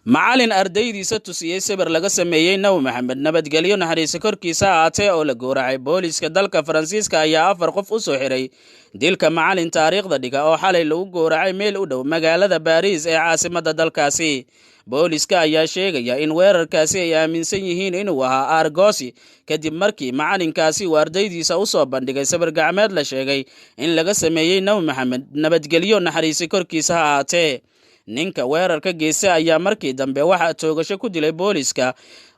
Macalin ardaydiisa tusiyey sawir laga sameeyey Nabi Maxamed, nabadgelyo naxariisa korkiisa ahaatee, oo la gowracay. Booliiska dalka Faransiiska ayaa afar qof u soo xiray dilka macalin taariikhda dhiga oo xalay lagu gowracay meel u dhow magaalada Baariis ee caasimadda dalkaasi. Booliiska ayaa sheegaya in weerarkaasi ay aaminsan yihiin inuu ahaa aargoosi, kadib markii macalinkaasi uu ardaydiisa u soo bandhigay sawir gacmeed la sheegay in laga sameeyey Nabi Maxamed, nabadgelyo naxariisi korkiisa ha ahaatee. Ninka weerarka geystay ayaa markii dambe waxaa toogasho ku dilay booliiska,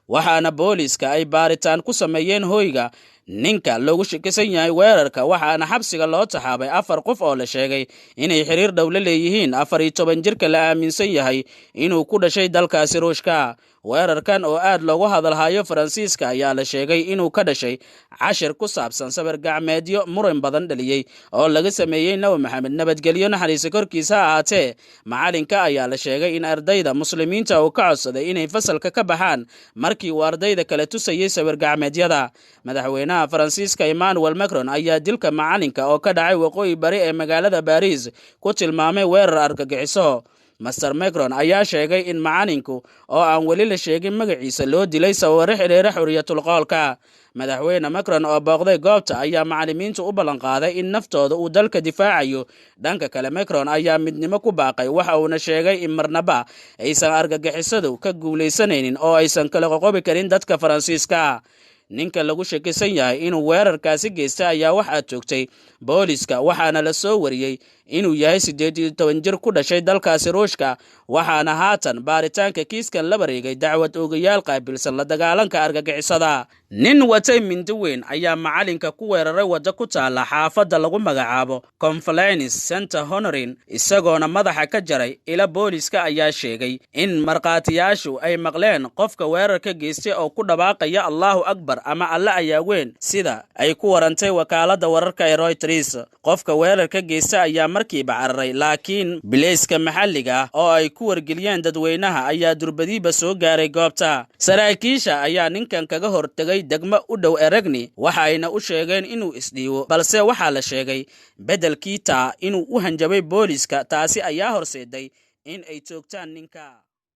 waxaana booliiska ay baaritaan ku sameeyeen hoyga ninka loogu shakisan yahay weerarka, waxaana xabsiga loo taxaabay afar qof oo la sheegay inay xiriir dhow la leeyihiin 14 jirka la aaminsan yahay inuu ku dhashay dalkaasi Ruushka. Weerarkan oo aad loogu hadalhayo Faransiiska ayaa la sheegay inuu ka dhashay cashir ku saabsan sawir gacmeedyo muran badan dhaliyey oo laga sameeyey Nabi Maxamed, nabadgelyo naxariisa korkiisa ha ahaatee. Macalinka ayaa la sheegay in ardayda Muslimiinta uu ka codsaday inay fasalka ka baxaan markii uu ardayda kale tusayey sawir gacmeedyada. Madaxweynaha Faransiiska Emmanuel Macron ayaa dilka macalinka oo ka dhacay waqooyi bari ee magaalada Baariis ku tilmaamay weerar argagixiso. Master Macron ayaa sheegay in macalinku, oo aan weli la sheegin magaciisa, loo dilay sababo xiriira xuriyatul qoolka. Madaxweyne Macron oo booqday goobta ayaa macalimiintu u ballanqaaday in naftooda uu dalka difaacayo. Dhanka kale, Macron ayaa midnimo ku baaqay, waxa uuna sheegay in marnaba aysan argagixisadu ka guulaysanaynin oo aysan kala qoqobi karin dadka Faransiiska. Ninka lagu shakisan yahay inuu weerarkaasi geystay ayaa waxaa toogtay booliska, waxaana la soo wariyey inuu yahay 18 jir ku dhashay dalkaasi Ruushka, waxaana haatan baaritaanka kiiskan la wareegay dacwad oogayaal qaabilsan la dagaalanka argagixisada. Nin watay mindi weyn ayaa macalinka ku weeraray waddo ku taala xaafadda lagu magacaabo Conflans Sainte Honorine, isagoona madaxa ka jaray. Ila booliska ayaa sheegay in markhaatiyaashu ay maqleen qofka weerarka geystay oo ku dhawaaqaya "Allahu Akbar" ama "Alle ayaa weyn", sida ay ku warantay wakaaladda wararka ee Reuters. Qofka weerarka geysta ayaa markiiba cararay, laakiin bileyska maxalliga ah oo ay ku wargeliyeen dadweynaha ayaa durbadiiba soo gaaray goobta. Saraakiisha ayaa ninkan kaga hortegay degmo u dhow Eragni, waxayna u sheegeen inuu isdhiibo, balse waxaa la sheegay beddelkii taa inuu u hanjabay booliska. Taasi ayaa horseeday in ay toogtaan ninka.